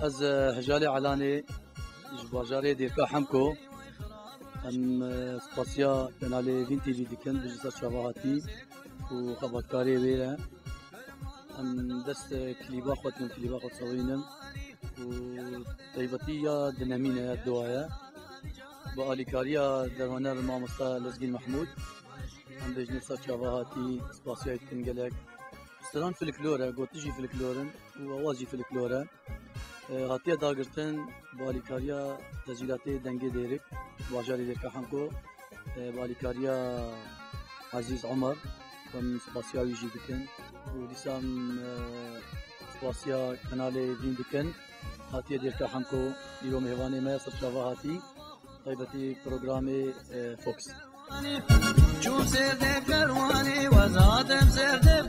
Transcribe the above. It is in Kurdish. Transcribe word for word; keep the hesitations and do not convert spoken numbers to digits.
Ez e, Hejalê Elanê ji bajarê Dêrka Hemko. Em e, spasiya kanalê Vîn T V dikin, bijî ser çava hatî û xebatkarê wê re. Em dest e, klîba xwe dikin, klîba xwe disewînin û taybetî ya dinemîne ya duwa ye. Bi alîkariya derhûner mamosta Lezgîn Mehmûd. Em bêjinê ser çava hatî, spasiya dikin gelek. Stran folklor e, gotin jî folklor in û awaz jî folklor e. E, hatiye dagirtin bi alîkariya Tezîlatê Dengê Dêrik, bajarê Dêrka Hemko, e, bi alîkariya Ezîz Omer, em spasiya wî jî dikin. Û dîsa em e, spasiya kanalê Vîn dikin. Hatiye Dêrka Hemko, îro mêvanê me ya ser çava hatî. Taybetî programê e, Fox. Çûm serdê kerwanê, wez hatim serdê